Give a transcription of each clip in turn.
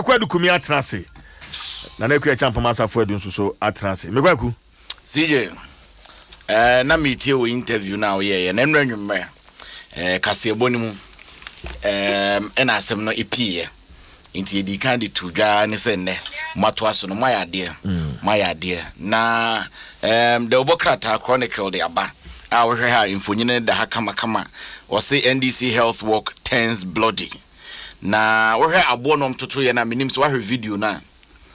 Kwaku Adukumi atena ase. Nana Akua Kyampom Asafo Adu nso so atena ase. Me Kwaku. CJ, eh, na metie wo interview no a woyɛeɛ na nnora nwummerɛ eh, kaseɛbɔ no mu eh, ɛna asɛm no ɛpiiɛ nti yɛdii kan de to dwa ne sɛ nnɛ moatoa so no moayɛ adeɛ mm. moayɛ adeɛ na um, dawubɔ krataa chronicle de aba a wohwɛ ha mfonyin da ha kamakama wɔse ndc health work turns bloody na wohwɛ aboɔ no ɔmtoto yɛ no a menim sɛ woahwɛ video no a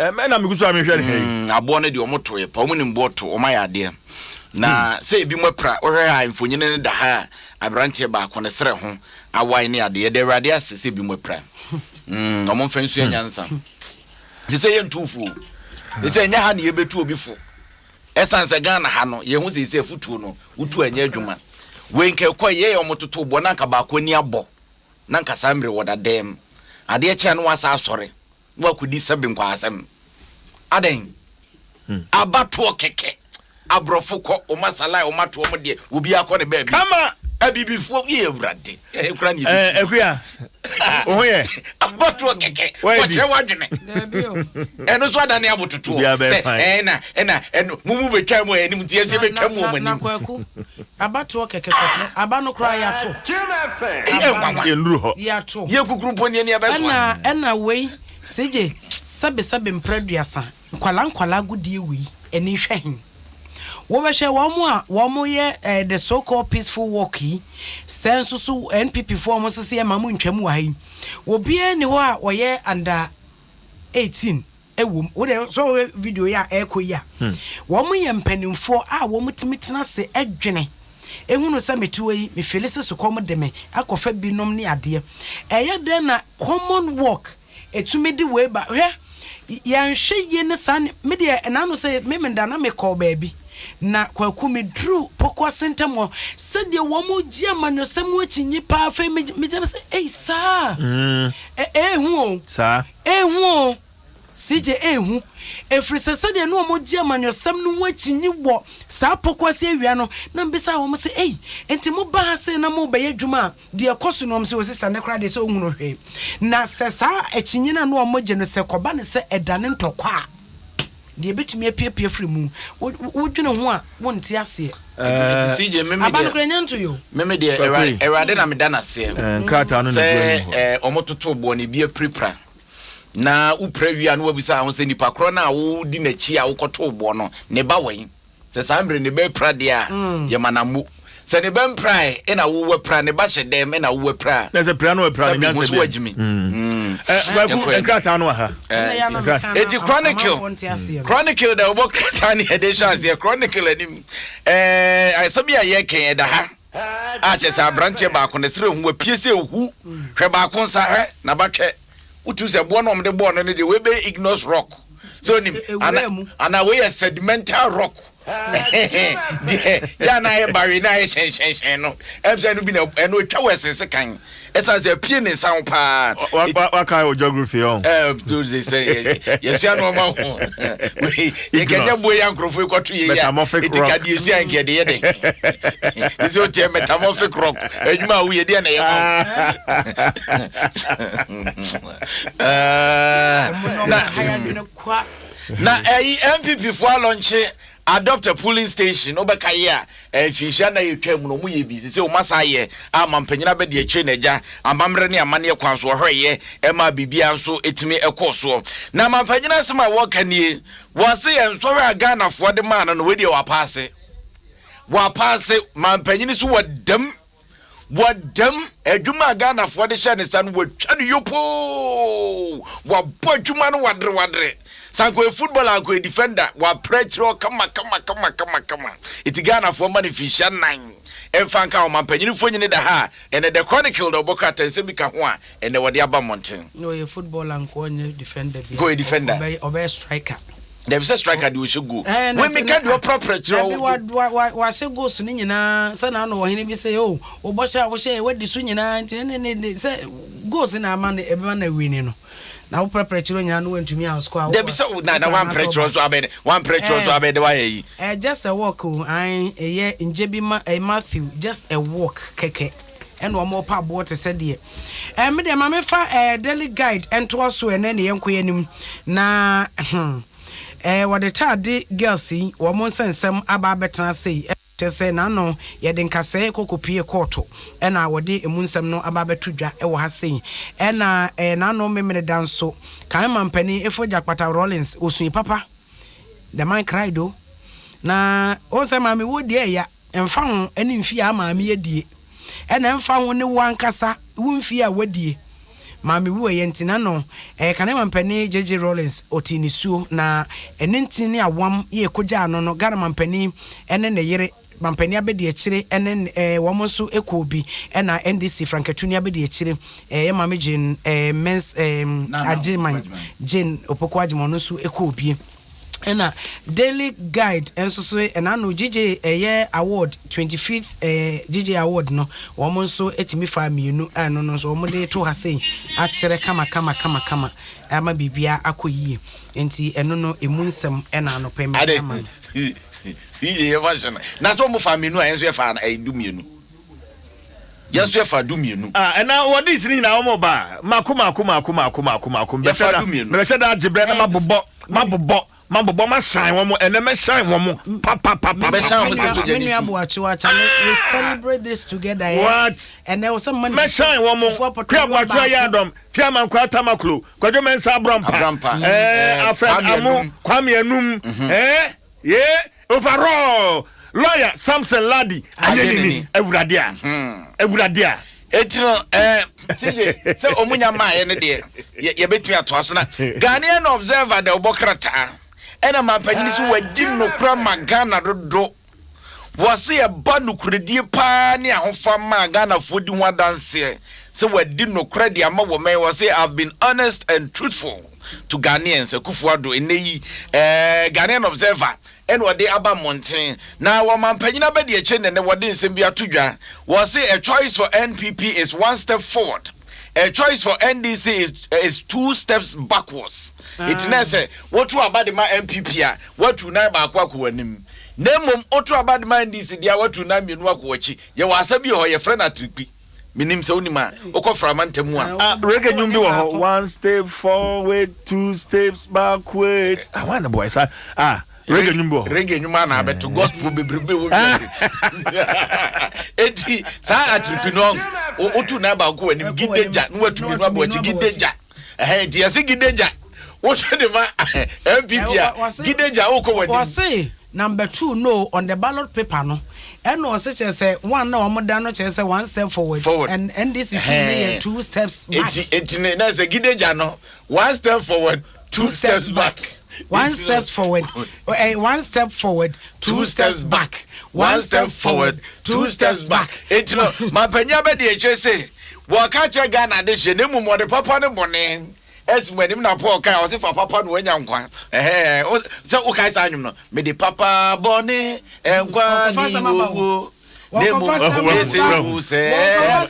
Ɛmɛ na megu so a mehwɛ no ha yi. Mm, aboɔ no deɛ ɔmo toeɛ pa, ɔmo nim boɔ to, ɔmo ayɛ adeɛ. Na mm. sɛ ebi mo apira, wohwɛ ha mfonyin no da ha a, aberanteɛ baako ne serɛ ho awae ne adeɛ. Yɛda Awurade ase sɛ ebi mo apira. Mm, ɔmo mfa nsua hmm. nyansa. Te sɛ yɛntu fo. Te sɛ ɛnyɛ ha na yɛbɛtu obi fo. Ɛsan sɛ Ghana ha no, yɛhu sɛ sɛ afutuo no, wotu ɛnyɛ adwuma. Wei nka ɛkɔ yɛ ɔmo toto boɔ na nka baako ani abɔ. Na nka saa mmerɛ wɔ dadɛm. Adeɛ kyɛ no wasa asɔre. na wakɔdi sɛbe nkwaasɛm. Adɛn? Hmm. Abatoɔ kɛkɛ. Aborɔfo kɔ, wɔn asalae, wɔn ato wɔn deɛ, obiara kɔ ne baabi. Kama! Abibifoɔ yɛ awurade. Ɛyɛ kura ne ebi. Akuya, wo ho yɛ? Abatoɔ kɛkɛ, wɔkyerɛ w'adwene. Ɛno nso adane abototoɔ. Sɛ ɛna ɛna ɛno mo mu bɛtwa mu anim nti ɛsɛ bɛtwa mu wɔn anim. Abatoɔ kɛkɛ kɔkyerɛ aba no koraa yɛato. Ɛyɛ nwanwa. Yɛnnuru hɔ. Yɛato. Yɛ kukuru mpo nie ne yɛbɛsoa. Ɛna ɛna wei CJ sɛbe sɛbe mprɛ aduasa nkwalaa nkwalaa agodie wei ani hwɛ he? Wobɛhwɛ wɔn a wɔn yɛ eh, the so called peaceful walk yi sɛ nso so NPP foɔ a wɔn sese yɛ ma mo ntwam wɔ ha yi obiara ni hɔ a ɔyɛ under 18 wɔ mu. Wo deɛ sɛ wohwɛ video yi a ɛrekɔ yi a, wɔn yɛ mpanimfoɔ a wɔtumi tena ase dwene ehunu sɛ mete hɔ yi me feeli sɛ sukɔm de me akɔfa binom ne adeɛ. Ɛyɛ dɛn na common work etumi de wei ba? Hwɛ yɛnhwɛ yie ne saa ne me deɛ ɛnaano sɛ me meda na mekɔɔ baabi na Kwaku meduru Pokuase ntam hɔ sɛdeɛ wɔn gye amanyɔsɛm ho akyinnye paa afei me me gyina sɛ ei saa ɛɛhu o saa ɛɛhu o. CJ anhu, ɛfiri sɛ sɛdeɛ na wɔgye amanyɔsɛm no ho akyinnye wɔ saa Pokuase awia no, na mebisaa wɔn sɛ, Ei, enti moba ha sei na morebɛyɛ adwuma a, deɛ ɛkɔ so no? Wɔn se, O sista, nnɛ koraa deɛ sɛ wonhunu hwee. Na sɛ saa akyinnye no a na wɔgye no, sɛ ɛkɔba no sɛ ɛdane ntɔkwa a, deɛ ɛbɛtumi apiapia afiri mu, wo, wodwene ho a, wonte aseɛ. Nti CJ, meme Aba no deɛ, koraa ɛnya ntoeɛ o. meme deɛ, Kwaku Awurade, yi. Awurade na meda no aseɛ Nkrataa no na ɛgu anim sɛ hɔ. eh, wɔtotoo boɔ no, ebi apirapira. Na wopira wie a na wabisa ho sɛ nipa korɔ no a wodi n'akyi a wokɔtoo boɔ no, ne ba wɛn? Sɛ saa mmerɛ ne ba apira deɛ a, mm. yɛma no ammo. Sɛ ne ba mpirae ɛna wo wapira, ne ba hyɛ dɛm ɛna wo wapira a. Na sɛ pira no wapira no nyansa bi. Wagyimi. Mm. Kwaku nkrataa no wɔ ha. Eti chronicle chronicle da wɔbɔ krataa ne yɛde hyɛ aseɛ chronicle anim ɛɛ asɛm yi a yɛkɛn ɛda ha. A kyerɛ sɛ aberanteɛ baako ne serɛ ho apue sɛ ehu hwɛ baako nsa hwɛ n'abatwɛ wotu sɛ boɔ na wɔde bɔɔ no no deɛ wei bɛyɛ igneous rock sɛ onim ana ana wei yɛ sedimental rock deɛ yɛ ana ayɛ bawe na ayɛ hyɛnhyɛnhyɛn no ɛm sɛ ɛno bi na ɛno atwa wɔ ɛsense kan ɛsan sɛ apue ne nsa ho paa waka wɔ geography ɔ ɛɛ sɛ yɛsua nneɛma ho yɛkɛnyɛ boe yɛ nkurɔfoɔ ekɔto yɛ yɛ eti ka deɛ esua nka yɛde yɛ dɛ sɛ o tiɛ metamorphic rock adwuma a woyɛ deɛ na yɛ ma wo na na ɛyi npp foɔ alɔnkye adopt a polling station wobɛka yɛ a mfinhyia na yɛtwa mu no ɔmo yɛ bi sɛ ɔmo asa ayɛ a mampanyin abɛde akyire n'agya amammerɛ ne amanneɛ kwan so ɔhwɛeɛ ɛma biribiara nso ɛtumi ɛkɔɔ soɔ na mampanyin asɛm a wɔka nie wɔse yɛn nsɔhwɛ a Ghanafoɔ de maa no no wei deɛ wapaase wapaase mampanyin so wɔ dam Wɔdam adwuma a Ghanafoɔ de hyɛ ne nsa no, wɔatwa no yopoo. Wɔabɔ adwuma no waderewadere. Sɛ anka ɔyɛ footballer anka ɔyɛ defender, wɔapra akyire hɔ kama kama kama kama kama. Eti Ghanafoɔ mma no mfinhyia nnan mfa nka ɔmampanyini mfonini da ha a ɛnɛ The Chronicle na ɔbɔ krataa nsɛm bi ka ho a ɛnɛ wɔde aba mmɔnten. Na ɔyɛ footballer nka ɔnyɛ defender bia. Nka ɔyɛ defender. Ɔbɛyɛ striker. Dabi sɛ striker deɛ ɔhyɛ goal. Ɛɛ na sɛ meka deɛ ɔprapra kyerɛ wo. Dabi wa wa wahyɛ goals no nyinaa sɛ na ano ɔhene bi sɛ o wo bɔhyɛ a wohyɛ yɛ wadi so nyinaa nti ne ne ne sɛ goals na ama no ɛbɛma no awini no na wo prapra kyerɛ nyinaa no wantumi anscore a. Dabi sɛ na na wampra kyerɛ nso abɛn wampra kyerɛ nso abɛn de wayɛ yi. Ɛɛ just a walk o ae ɛyɛ ngye bi ma ɛɛ Matthew just a walk kɛkɛ. Ɛna wɔn repa aboɔ te sɛ deɛ. Ɛɛ me deɛ ma me fa ɛɛ Daily Guide ntoa so ɛnɛ ne yɛn kɔ yɛn anim na hmm ɛɛ wɔde taade girls yi wɔn nsɛnsɛm aba abɛtena ase yi kyerɛ sɛ n'ano yɛde nkasɛɛ kɔ kɔpue kɔɔto ɛna wɔde emu nsɛm no aba abɛto dwa ɛwɔ ha sei ɛna ɛɛ n'ano Memeneda nso kan mampanin Efo Gyakpata Rawlings osui papa. The man cried o. Na wohu sɛ maame wo deɛ ɛya, ɛmfa ho ne mfie a maame adie, ɛna ɛmfa ho ne wo ankasa wo mfie a woadie. Maame wuiɛ nti na no ɛyɛ kane mampanin JJ Rawlings ɔtii ne suo na ɛne ntini ne awam yɛ ɛkɔgyaa no no Ghana mampanin ne ne yere Mampanin abadiakyire ne wɔn nso kɔɔ bi ɛna NDC frankatuni abadiakyire yɛ maame Jane Mens Agyeman Jane Opoku Agyeman ɔno nso kɔɔ bi ɛna Daily Guide nso so ɛna ano GJ ɛyɛ award 25th GJ award no wɔn nso tumi faa mmienu a ɛno no nso wɔn de to ha sei akyerɛ kama kama kama kama ama biribiara akɔ yie nti ɛno no emu nsɛm ɛna anɔpɛ mede ama no. CJ yɛ fa hyɛ no na sɛ ɔmo fa mmienu a yɛn nso yɛ fa ɛyɛ du mmienu yɛn nso yɛ fa du mmienu. Ah ɛna wɔ dis ne nyinaa wɔn ba mako mako mako mako mako mako mbɛhyɛ da mbɛhyɛ da agye brɛ na ma bobɔ ma bobɔ ma bobɔ ma shine wɔn ɛnɛ mɛ shine wɔn papapapa. Mɛ shine wɔn sɛ soja ni su. We celebrate this together. Eh? What? Ɛnɛ wɔ sɛ mma mɛ shine wɔn kura buatua yɛ adɔm fiama nkwa tamaklo kwadwo mɛnsa abrɔmpa ɛɛ afrɛ amu kwame anum ɛɛ. Yee overall lawyer Samson Lardy Anyenini awurade a awurade a. Eti no ɛɛ CJ sɛ ɔmo nya maayɛ no deɛ yɛ yɛbɛtumi atoa so na Ghanaian Observer dɛ ɔbɔ krataa ɛna mampanyini so wadi nokora ma Ghana dodo wɔse ɛba nokoredie paa ne ahofama a Ghanafoɔ di ho adanseɛ sɛ wadi nokorɛ de ama wɔn wɔse I've been honest and truthful to Ghanaians, Akufo Addo, ɛnnɛ yi eh, Ghanaian Observer ɛna ɔde aba mmɔnten na wɔ mampanyin abadiakyire na ɛnɛ wɔde nsɛm bi ato dwa. Wɔse a choice for NPP is one step forward, a choice for NDC is two steps backwards. Eti na sɛ wotu aba de ma NPP a woatu nan baako akɔ w'anim, na mmom wotu aba de ma NDC deɛ a woatu nan mmienu akɔ w'akyi. Yɛwɔ asa bi wɔ hɔ yɛfrɛ no atirikpi. Menim sɛ wonim a wokɔ frama ntam a. Ah, reggae nnwom bi wɔ hɔ. One step forward, two steps backwards. Ah, wan ne boy sa? Ah, reggae nnwom bi wɔ hɔ. Reggae nnwom a na abɛto gospel bebrebe wɔ wiase. Eti saa atiripi no wotu nan baako wɔ anim gidegya na watu mmienu abɔ akyi gidegya. Ɛhɛn nti yɛse gidegya wohwɛ de ma NPP a gidegya wokɔ w'anim. Wɔse Number two no on the ballot paper no ɛna ɔse kyerɛ sɛ one na wɔn da no kyerɛ sɛ one step forward, forward. and NDC two no yɛ two steps back. Eti eti ne na sɛ Gideja no one step forward two, two steps back. One step forward eh, one step forward two, two steps back. One step forward two steps back. Eti no mampanyin abɛdi akyire se wɔka kyerɛ Ghana adehyeɛ na mmom wɔde papa ne bɔne. Ɛsi mo anim na Paul kae, ɔse fa papa na wanya nkwa. Ɛhɛɛ, sɛ wokae saa nnwom no, mede papa bɔne nkwa ne owuo. Ne mu mese wu sɛ.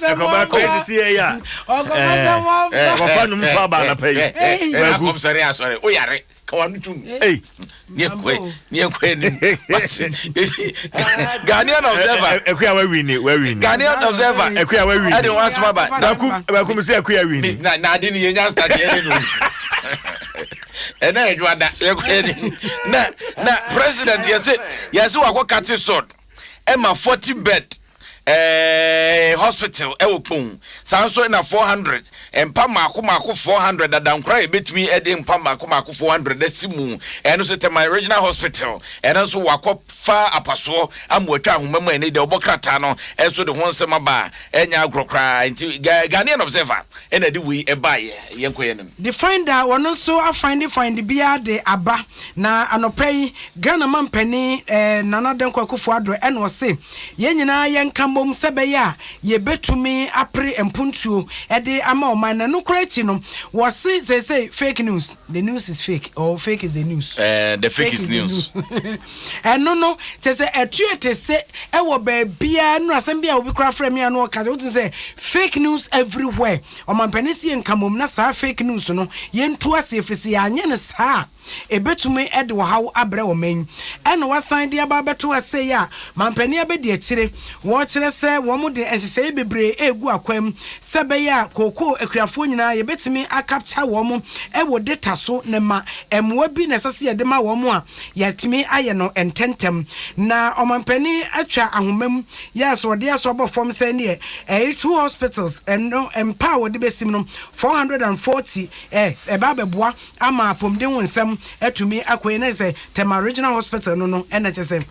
Ɛkɔba kɔ esisi yɛ ya. Ɛkɔfa nnwom to aba anapa yi. Akɔm sɔre asɔre, woyare. Ka w'ano tum. Ei. Neɛ kɔ anim. Ghanaian Observer. Akuya wa wini, wa wini. Ghanaian Observer. Akuya wa wini. Ɛde wɔn asɛm aba. Baku, baku mi sɛ akuya wini. Na na ade ni yɛn nya start yɛn no. Ɛnna ɛdwa da yɛ kɔ anim. Na na president yɛsɛ yɛsɛ wakɔ kate sword ɛma 40 bed. eh, hospital ɛwɔ Kpong. Saa nso na 400 mpa mmaako mmaako 400 dadankora a yɛbɛtumi de mpa mmaako mmaako 400 asi mu. Ɛno nso Tema Regional Hospital ɛno nso wakɔ fa apasoɔ ama watwa ahoma mu ɛne deɛ ɔbɔ krataa no ɛnso de ho nsɛm aba a ɛnyɛ agorɔ koraa. Nti Ghanaian Observer ɛna de wei ɛbaeɛ. Yɛnkɔ yɛn anim. The Finder wɔno nso afinde find biara de aba na anɔpa yi Ghana mampanin eh, Nana Dankwa Akufo Addo ɛna ɔse yɛn nyinaa yɛnka mmom sɛ ɛbɛyɛ a yɛbɛtumi apere mpuntuo de ama ɔman na ɛno koraa akyi no wɔse seesei fake news, the news is fake or fake is the news? Eh, the fake is news. Ɛno no kyerɛ sɛ ɛtuo te se ɛwɔ baabiara nnura asɛm bi a obi koraa frɛ me a na ɔka wotumi sɛ fake news everywhere. Ɔmampanin se yɛnka mmom na saa fake news no yɛntu ase ɛfiri sɛ yɛanyɛ no saa a. ɛbɛtumi de ɔhaw abrɛ ɔman yi. Ɛna wɔasan de aba abɛto ha sei a mampanin abɛdi akyire, wɔrekyerɛ sɛ wɔde nhyehyɛeɛ bebree regu akwan mu sɛ ɛbɛyɛ a kookoo akuafoɔ nyinaa yɛbɛtumi a capture wɔn wɔ data so na ma mmoa bi na ɛsɛ sɛ yɛde ma wɔn a yɛatumi ayɛ no ntɛntɛm. Na ɔmampanin atwa ahoma mu yɛ asoɔden aso abɔ fam sɛ ɛneɛ ɛyɛ two hospitals ɛno mpa a wɔde bɛsim no 440 ɛ ɛba abɛboa ama apɔmuden ho nsɛm atumi akɔ yie na sɛ Tema Regional Hospital no no ɛna kyɛ sɛ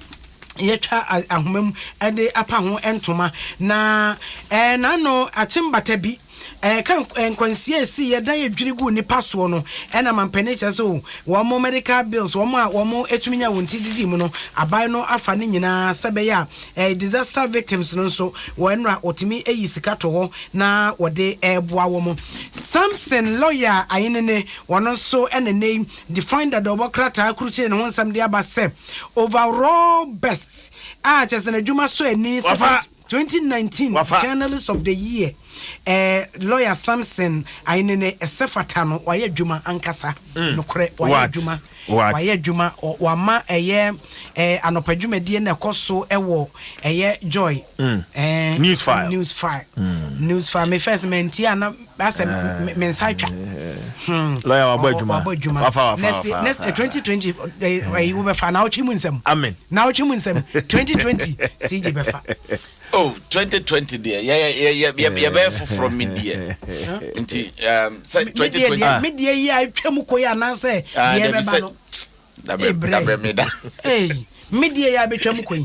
yɛtwa ahoma mu de apa ho ntoma na ɛɛ n'ano akyembata bi ɛka nkwanhyia a ɛsii yɛ dan adwiri guu nipa soɔ no ɛna mampanin kyerɛ sɛ o wɔn medical bills wɔn a wɔn atumi nya wɔn ti didi mu no aban no afa ne nyinaa sɛ bɛyɛ a ɛɛ disaster victims no nso wɔn nnora wɔtumi ayi sika to hɔ na wɔde ɛɛboa wɔn. Samson lawyer Ayenene wɔn nso ɛna nne yi define dada ɔbɔ krataa kurukyire ne ho nsɛm de aba sɛ overall best a kyerɛ sɛ n'adwuma so ani sɛ Wafa. 2019 Wafa. Journalist of the Year lawyer Samson Ayenene ɛsɛ fata no wayɛ adwuma ankasa nokorɛ wayɛ What? adwuma. What? Wayɛ adwuma wama ɛyɛ anɔpa dwumadie na ɛkɔ so ɛwɔ ɛyɛ Joy News File. News File, News File. Me first mɛnti ana asɛ me nsa atwa. Lawyer wabɔ adwuma. Wabɔ adwuma. Wafa, wafa, next wafa, next wafa. 2020 ɛyi wobɛfa na wotwe mu nsɛm. Amen. Na wotwe mu nsɛm 2020 CJ bɛfa. Oh, 2020 deɛ yɛbɛyɛ foforɔ mi deɛ nti sɛ Me deɛ 2020 deɛ me deɛ yi a atwa mu kɔ yi anaasɛ Ah, deɛ dabi ɛbɛba sɛ no. Dabrɛ Ebrɛ. dabrɛ mi da. Ei, me deɛ yi a abɛtwa mu kɔ yi.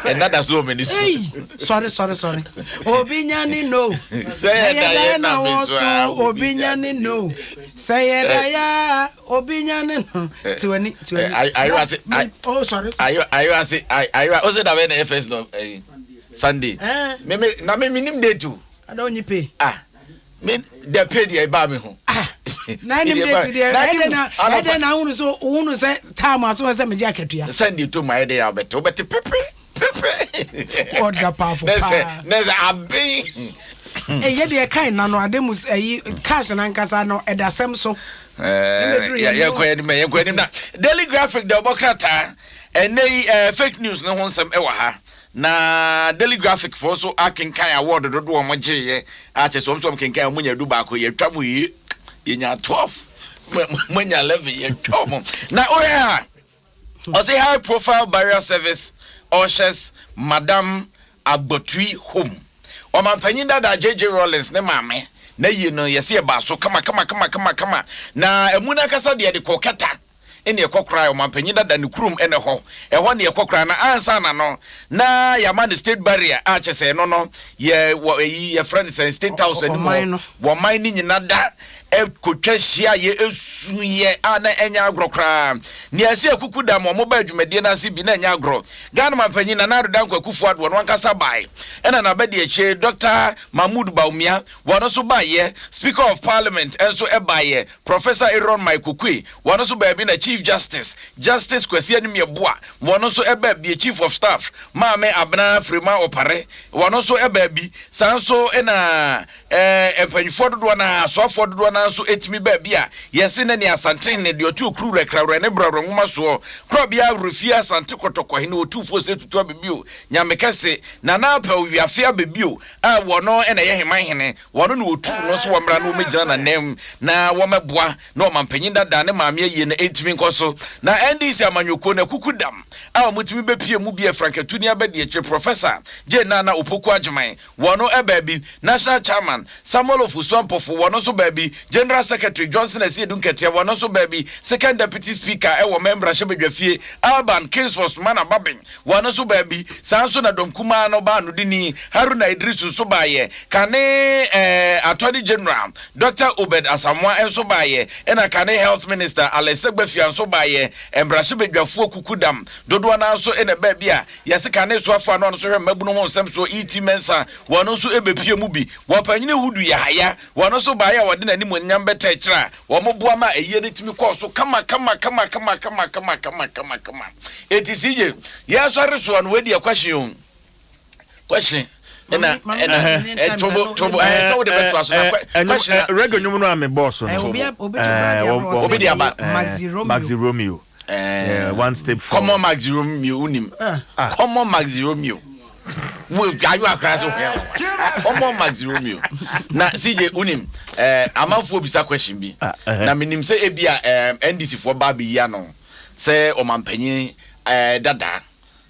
Ɛna da so wɔ m'ani so. Ei, sɔre sɔre sɔre. Obi nya ne no. Sɛ yɛda yɛ na me so a, obi nya ne no. Sɛ yɛda yɛ a, obi nya ne no. Tiwani tiwani. Ayo ase Oh, sorry. Ayo ayo ase ayo o se dabrɛ na yɛ first no Sunday. Me me na me minim date o. Ada onyi pay. Ah, me the pay deɛ ɛbaa mi ho. Ah, na anim date deɛ ɛdɛ na ɛdɛ na ahunu so ohunu sɛ time aso sɛ megye akatua. Sunday to ma yɛ de yɛ abɛte wobɛte pepe pepe. Ɔda paafo paa. Ne sɛ aben. Ɛyɛ deɛ kan na no ade mu ɛyi cash nankasa no ɛda sɛm so. Yɛnkɔ anim, yɛnkɔ anim na Daily Graphic deɛ ɔbɔ krataa ɛnɛ yi fake news ne ho nsɛm ɛwɔ ha. Na Daily Graphic foɔ nso akenkan award dodoɔ wɔn gyeeɛ akyɛ sɛ wɔn nso wɔn kenkan wɔn nya 11, yɛtwa mu yie yɛnya 12, mo nya 11, yɛtwa wɔn. Na oyɛ a ɔsɛ high profile burial service ushers Madam Agbotui home. Ɔmanpanyin dada JJ Rawlings ne maame na yie no yɛsɛ yɛba so kama kama kama kama kama na emu n'ankasa deɛ de kɔ kɛta ɛne ɛkɔ koraa ɔmanpanyin dada ne kurom ɛne hɔ ɛhɔ ne ɛkɔ koraa na ansa na no na yɛama ne state burial a kyɛ sɛ ɛno no yɛ wɔ ɛyi yɛfrɛ no sɛ state house anim hɔ wɔn man ne nyina da ɛkotwa hyia yɛ esu yɛ a na ɛnyɛ agorɔ koraa nea ɛsɛ akuku dam wɔn ba adwumadie n'ase bi na ɛnyɛ agorɔ. Ghana manpanyin Nana Addo Dankwa Akufo-Addo ɔno ankasa bae ɛna n'abɛdi akyire Dr. Mahmood Bawumia wɔn nso baeɛ, Speaker of Parliament nso baeɛ Professor Aaron Mike Oquaye wɔn nso baabi na Chief Justice Justice Kwasi Anim-Yeboah wɔn nso baa bi, Chief of Staff Maame Abena Frema Opare wɔn nso baa bi, saa nso na mpanyinfoɔ dodoɔ no ara, asoafoɔ dodoɔ no ara nso tumi baa bi a yɛse ne ne Asantehene deɛ ɔte okuru werɛ krawwerɛ ne brɛwerɛ nwoma soɔ korabea awerɛfie Asante Kɔtɔkɔhene Otumfoɔ Osei Tutu Abɛbio Nyame Kɛse Nana Apɛw Wiafe Abɛbio a wɔno na ɛyɛ Heman Hene wɔno na wɔtuu no sɛ wɔmmra na wɔmmɛgyina n'anam na wɔmmɛboa na ɔmampanyin dada ne maame ayie no ntumi nkɔ so. Na NDC amanyɔkuo no akuku dam a wɔtumi bɛpie mu bi a Frankatuni abadiakyire Professor Jane Nana Opoku Agyemang wɔno baa bi, National Chairman Samuel Ofosu Ampofo wɔno nso baa bi, General Secretary Johnson Asiedu Nketia wɔno nso baa bi, Second Deputy Speaker wɔ Man Mmarahyɛbadwafie Alban Kingsford Sumana Bagbin wɔno nso baa bi, saa nso na dɔm kumaa no baanodini Haruna Iddrisu nso baeɛ, kane Attorney General Doctor Obed Asamoah nso baeɛ, ɛna kane Health Minister Alex Segbefia nso baeɛ. Mmarahyɛbadwafoɔ kukudam dodoɔ no ara nso na ɛbaa bi a yɛse kane soafoɔ a na ɔno nso hwɛ mmabunu ho nsɛm soɔ E.T. Mensah wɔn nso bɛpue mu bi. Wɔpanyini Hudu Yahaya wɔn nso baeɛ a wɔde n'animuonyam bɛtɛ akyire a wɔboa ma ayie no tumi kɔɔ so kama kama kama kama kama kama kama kama kama. Enti CJ, yɛsɔre soɔ no wei deɛ question o. Question. Ɛna ɛna tobo tobo ɛɛ sɛ wode bɛtoa so na question na. Reggae nnwom no a me bɔɔ so no. Obi de aba. Maxi Romeo. One step forward. Common Maxi Romeo wonim. Common Maxi Romeo. Wo ayo akora so hwɛ. Common Maxi Romeo. Na CJ wonim ɛɛ amanfoɔ bisa question bi. Na menim sɛ ebi a ɛɛ NDC foɔ ba abɛyi ano sɛ ɔmanpanyin ɛɛ dada.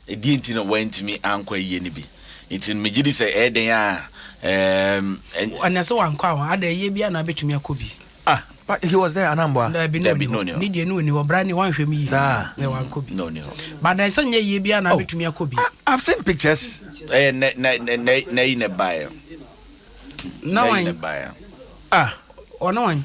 Ɛdeɛn nti na wantumi ankɔ ayie no bi? Nti no megye di sɛ ɛyɛ dɛn a ɛɛm. Ɛnɛ sɛ wankɔ a, ada ayie biara na abɛtumi akɔ bi. Ah, but he was there anaa mboa? Daabi, na ɔni hɔ. Ne deɛ na ɔni hɔ. Bra ni wanhwɛ mu yie. Saa. Na wankɔ bi. Na ɔni hɔ. But ɛsɛ nyɛ ayie biara na abɛtumi akɔ bi. Ah, I've seen pictures. Ɛyɛ nɛ nɛ nɛ nɛ yi na ɛbaeɛ. Na wan? Ah. Ɔne wan?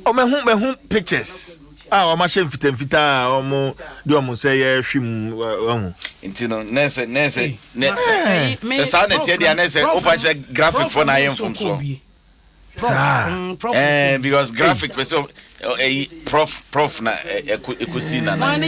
Oh, mahu mahu pictures a wɔn ahyɛ mfitamfitaa a wɔn de wɔn nsa yɛ hwi mu wɔn. Nti no nɛɛsɛ nɛɛsɛ nɛ sɛ saa na ɛteɛ deɛ nɛɛsɛ wopa kyerɛ graphic fo na ayɛ mfomsoɔ. Saa. Ɛɛ because graphic pɛ sɛ ɛyi prof prof na ɛkɔ ɛkɔsi nana.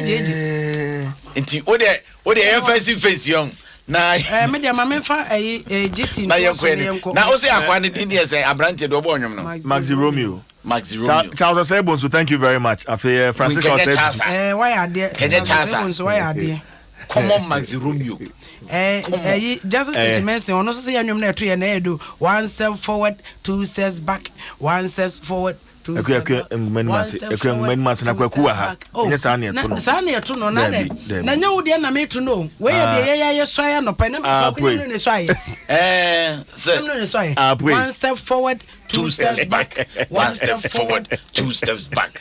Nti wo deɛ Wo deɛ yɛn fa si face yɛn na. Ɛɛ me deɛ ma me nfa ɛyi ɛɛ GT na yɛn kɔ yɛn na o se akwa ne din deɛ sɛ aberanteɛ deɛ ɔbɔ ɔnwom no. Maxi Romeo. Maxi Romeo. Charles Osei Bonsu thank you very much afei eh, Francis Osei Tutu. Ɛɛ wayɛ adeɛ. Kɛnyɛ Charles Osei Bonsu wayɛ adeɛ. Common Maxi Romeo. Ɛɛ ɛyi Justice Teacher Menson ɔno nso sɛ yɛn nwom na ɛto yɛ na ɛyɛ do one step forward two steps back one step forward. Akua akua nguma nim ase akua nguma nim ase na kwaku wɔ ha oh, nyɛ saa na ɛto no saa na ɛto no na dɛ na nyɛ wo deɛ na meto no wei yɛ deɛ yɛyɛ ayɛ sɔ ayɛ anɔpa na ah, kwaku nyɛ no ne sɔ ayɛ ɛɛ sɛ no ne sɔ ayɛ ah, one step forward two steps back one step forward two steps back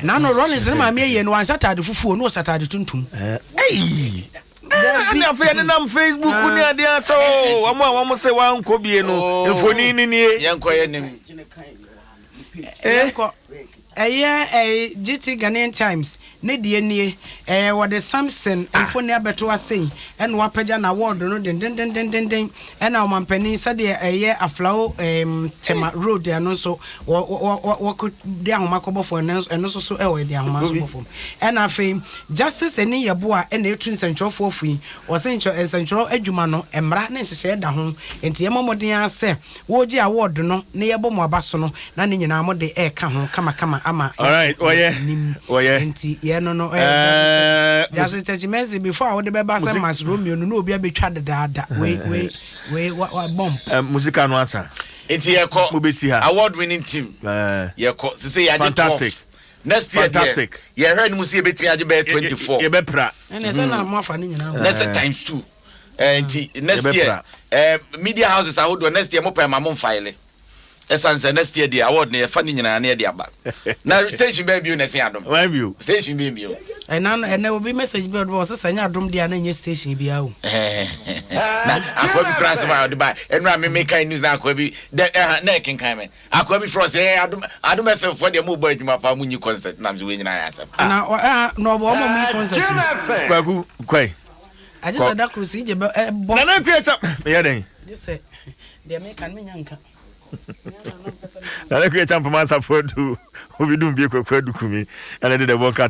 na no Rollins ne maame yɛ no wanhyɛ ataade fufuo no wɔhyɛ ataade tuntum ɛyi Ɛne afei ɛnenam Facebook ne adeɛ sɛ o wɔn a wɔn sɛ wɔankɔ bie no oh. mfoni ni nie. Yɛnkɔ yɛ nim. Yɛnkɔ. Ɛyɛ ɛyɛ GT Ghanaian Times ne deɛ nie. Ɛyɛ wɔde Samson mfoni abɛto ase yi ɛna wapagya na award no dendendendenden ɛna ɔmampanin sɛdeɛ ɛyɛ Aflao ɛɛm Tema Road ɛno nso wɔ wɔ wɔ wɔkɔ de ahoma kɔbɔ fam ɛno ɛno nso so ɛwɔ de ahoma nso bɔ fam. Ɛna afei Justice Ani Yeboah ɛna ɛtu nsɛntwerɛfoɔ fo yi, ɔse nkyɛ nsɛntwerɛ adwuma no mmara ne nhyehyɛeɛ da ho nti yɛmmɔ mmɔden ara sɛ wɔregye award no na yɛbɔ mo aba so no na ne nyinaa mode ɛreka ho kamakama ama Alright, yɛakɔ wɔyɛ, anim wɔyɛ. nti yɛn no no ɛyɛ Ɛɛ, Justice Justice Takyi-Mensah before a wode bɛba sɛ Musi- Mas Romeo no na obi abɛtwa dedaada wei wei wei wa wa bomb. Eh, musika no asa. Nti yɛkɔ Mobɛsi ha. award winning team Eh, yɛkɔ sese yɛagye Fantastic. 12 next year deɛ Fantastic. yɛhwɛ anim sɛ yɛbɛtumi agye bɛyɛ 24 Yɛbɛpra. Ɛnna sɛ na mo afa ne nyinaa. next year times two eh, nti next year Yɛbɛpra. eh, media houses ahodoɔ next year mopɛ ma mo mfaele ɛsiane sɛ next year deɛ award no yɛfa ne nyinaa na yɛde aba na station bɛn bio na ɛsen adom Wan bio. station bɛn bio Ɛna no ɛnɛ obi message bi a ɔde ba ɔsɛ sɛ ɛnyɛ adom deɛ a na ɛnyɛ station biara o. na akoa bi koraa asɛm a ɔde ba ɛno a meme kan news na akoa bi dɛ ɛha na ɛkenkan me akoa bi frɛ ɔsɛ ɛɛ adom adom fm foɔ deɛ mobɔ adwuma paa monyi concert nam sɛ wei nyinaa yɛ asɛm Na ɔ ɛha na ɔbɔ ɔmo ɔmo yi concert no. Kwaku kwae. Agye sɛ da koro CJ bɛ ɛbɔ. Nana Akua Kyam meyɛ dɛn? Gye sɛ deɛ meka no menya nka. Nana Akua Kyam Poma Asafo Adu obi dum bie Kwaku Adu Kumi ɛna de dɛbɔ nkrataa.